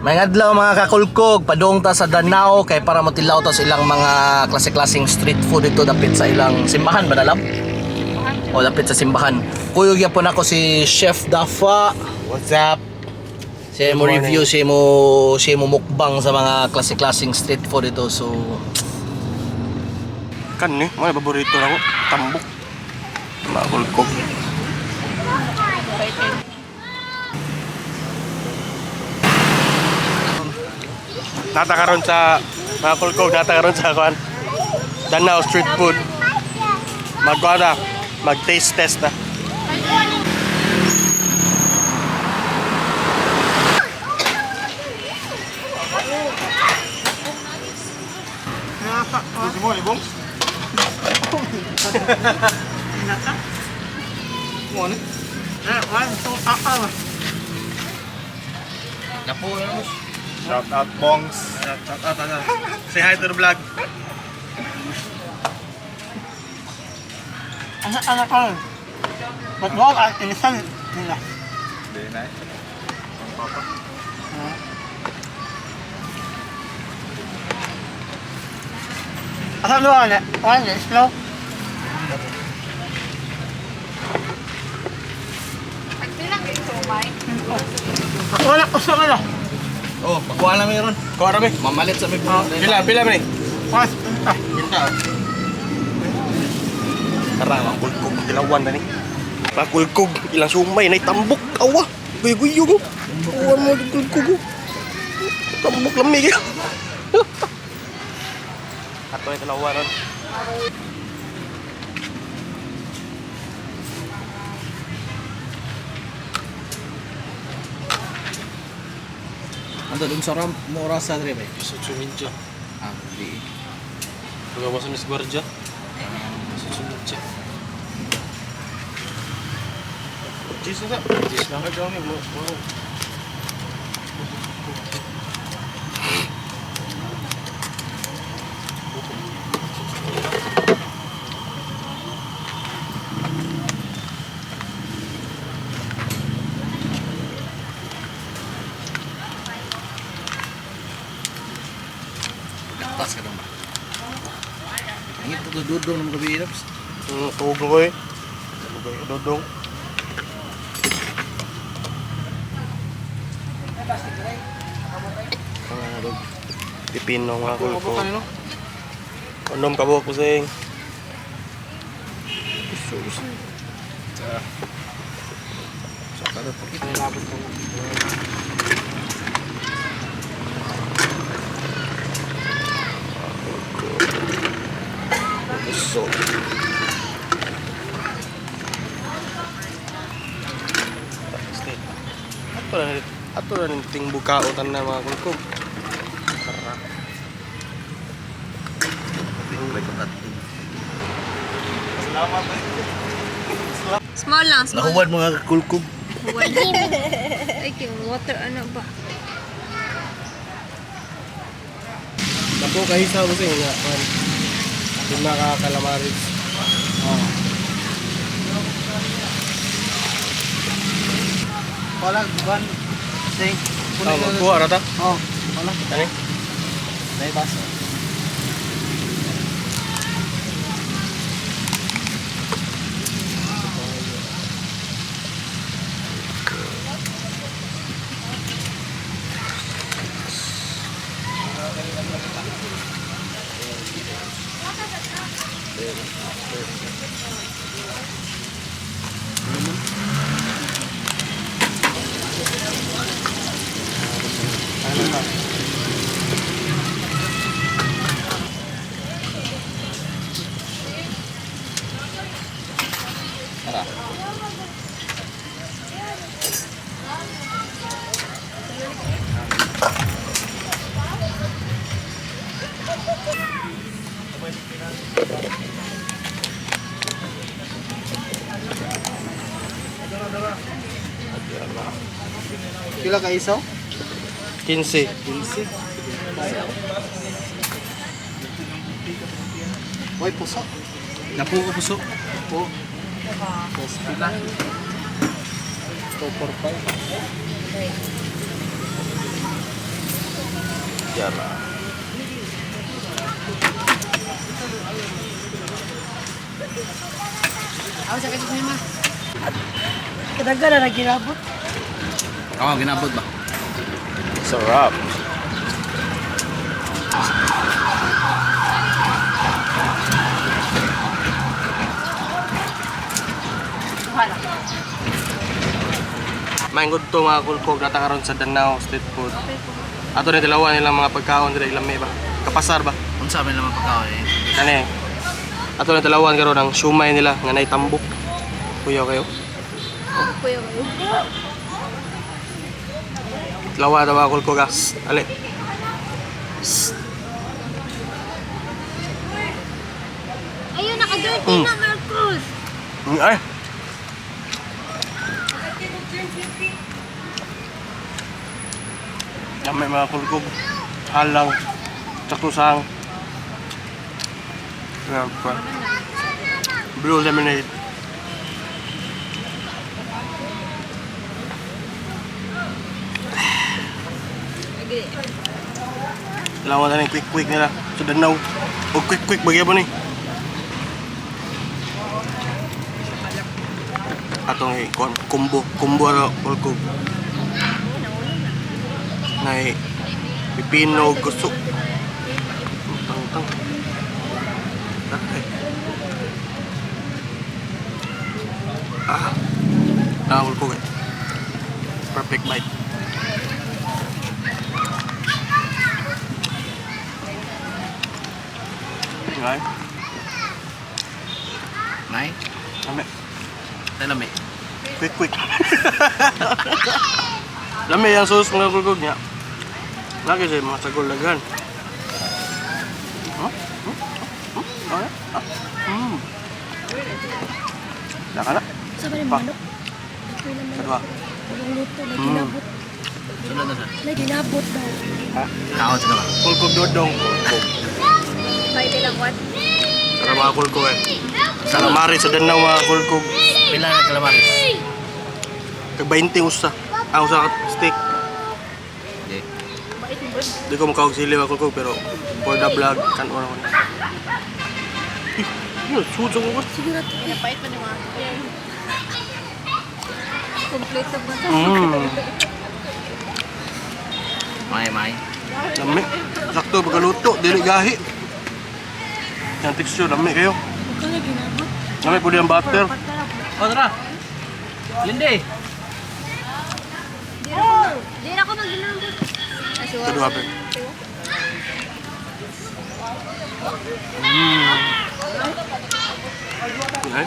May adlaw, mga kakulkog, padung ta sa Danao kay para motilaw ta sa ilang mga klase-klaseng street food dito dapit sa ilang simbahan ba dalab? O dapit sa simbahan. Kuyog yapon ako si Chef Dafa. What's up? Siya mo Good morning. review, siya mo mukbang sa mga klase-klaseng street food dito. So, Kan ni, mga paborito na ko. Tambok. Makulkog. Nata karon sa mga kulkog, nata karon sa kuan. Danao street food. Magkuan na, mag-taste test na. Gusto mo, libong? Mo ni? Shout out, Bongs. Shout out, ano. Say hi to the vlog. Ano ka? Ba't mo ang inisan nila? Hindi na. Papa. Asa mo ano? Ano? Slow? Wala ko sa wala. Oh, pakuha na meron. Kuha rami. Mamalit sa may Pila, pila man eh. Was, ah, Pinta. Tara, makulkog. Dilawan na ni. Makulkog. Ilang sumay na tambok. Awa. Guyo-guyo mo. Awa mo, kulkog. Oh. Tambok lamig. Ato ay dalawa ron. Ando dun sa ram mo oras sa dre bay. Sa Chumidja. Ah, di. Pagawa sa Miss Guardia. Sa Chumidja. Jis na. Jis na. Wow. Gatas ka dong ba? Ang ito to dudong ng gabi iraps. Tugo ko eh. Tugo eh. Dodong. Pipino nga kulko. Unom ka buhok kusing. Sa kada pakit. Puso. Ato na ato na ning tingbukao tanan mga kulko. Tara. Salamat. Small lang, small. Nahuwad mga kulkog. Huwad. Ay, kay water ano ba? Napo kahisa kusing nga man. Lima ka calamaris. Oh. Wala, one, sing. Oh, magkuha ra ta. Oh, wala. Ani? Dai baso. Tara. Pila ka isaw? 15. 15. Uy, puso. Napo ko puso. Po. Tapos pila? 2, 4, 5. Yara. Kadaga na naginabot. Oo, ginabot ba? Sarap. Maingod to mga kulkog nata karon sa Danao street food. Ato ni dalawa nilang mga pagkaon dira ilang may ba. Kapasar ba? Unsa man naman pagkaon eh. Kani. Ato ni dalawan karon ang siomay nila nga nay tambok. Kuya kayo. Kuya kayo. Dalawa ta mga kulkog ah. Ali. Ayun, naka-dirty na, Marcos. Ay. Dami mga kulkog. Halang. Saktusang. Ayan pa. Blue lemonade. Agree. Dalawa na yung quick quick nila. Sa Danau. O quick quick bagay pa ni. Atong eh, combo. Combo ano, kulkog. Nay pipino gusto. Tang tang. Ay. Ah. Nakakul ko eh. Perfect bite. Ay, Nay, lami. talami. Quick quick. Lami ang sauce mga kulkog niya. Lagi siya mga sagol laghan. Huh? Huh? Huh? Huh? Ah. Laka na. Sa ba Pa. manok? Ito yung Sa duha. manok. Yung luto, may ginabot. Sunod na sir. May ginabot daw. Kaon sa ba? Kulkog dodong. Kulkog. Pwede lang, what? Sarap mga kulkog eh. Calamari sa Danau mga kulkog. Pila na calamaris? Kag 20 usa. Ang usa ka steak. Okay. Bait mo, bro. Di ko makahog sili mga kulkog pero for the vlog kanon ako na. Eh, yun, sud sa kulkog. Sige na to. Pinapait man yung mga. Kompleto ba to? May may. Lami. Sakto pagkaluto, dili gahi. Yang texture lami kayo. Huwag ka na ginabot. Lami po ang butter. Oh, tara. Linde. Di na ako magginabot. Kaduha pa. Ay.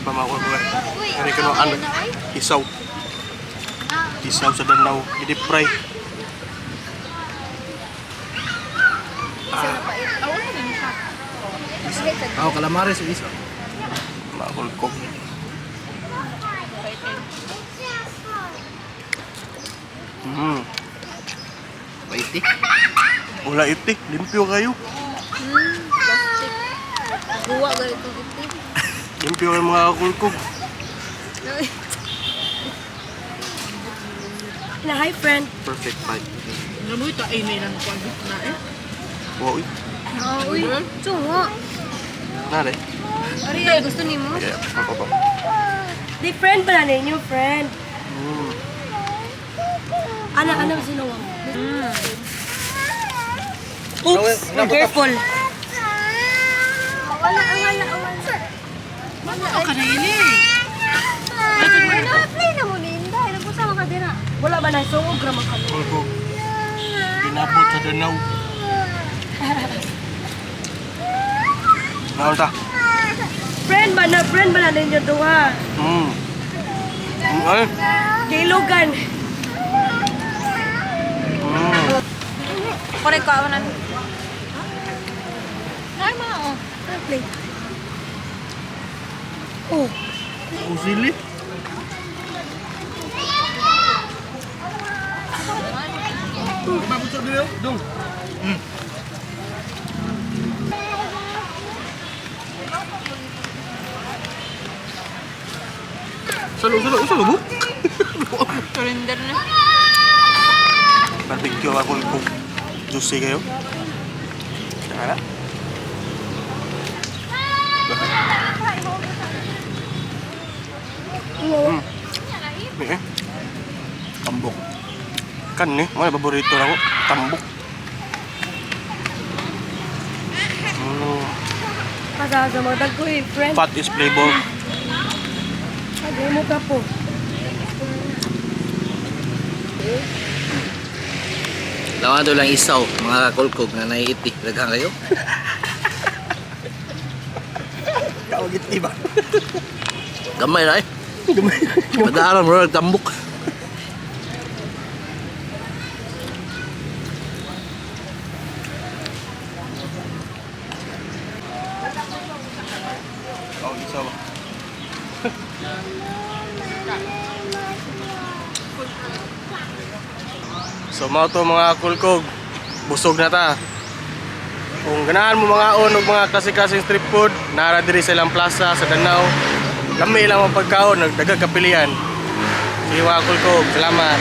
Pamakuha ko eh. Kari ko ano, isaw. Isaw sa Danau, gidip fry. Oh, calamaris ug iso. Makulkog. Waiti. Wala iti, limpyo kayo. Plastic. Buwa ganito itim. Limpyo kayo mga kulkog. Na, hi friend. Perfect bite. Namoy ta ay may lang kuan na eh. Wow, uy. Ah, uy. Tungo. Nare. Ari, ay, gusto ni mo? Yeah, pa pa pa. Di friend pala ninyo, friend. Ana, ana, sino mo? Oops, be careful. Wala, wala, wala. Wala ka na ini. Wala, play na mo ni Inday. Nagpunta ka din ah. Wala ba na sungog ra man kami. Kulkog. Ginabot sa Danau. Naon ta? Friend ba na ninyo duha? Ay. Kailugan. Correct ko, ako na. Ay, mga oh. Play. Oh, Usili. Mabot sa dito, dong. Salo, salo, salo mo? Surrender na. Barbecue ako kulkog. Juicy kayo. Tara. Eh. Tambok. Kan ni, mga paborito na ko. Tambok. Pasa sa mga dagko eh, friend. Fat is flavor. Sabi mo ka po. Lawan to lang isaw, mga kakulkog nga naiiti. Daghan kayo. Kaugit iba. Gamay ra eh. Gamay. Padaran mo tambok. Kaugit isa ba? So mao to mga kulkog, busog na ta. Kung ganahan mo mga on og mga klase-klaseng street food, nara diri sa ilang plaza sa Danao. Lami lang ang pagkaon, nagdaghang kapilian. Sige mga kulkog, salamat.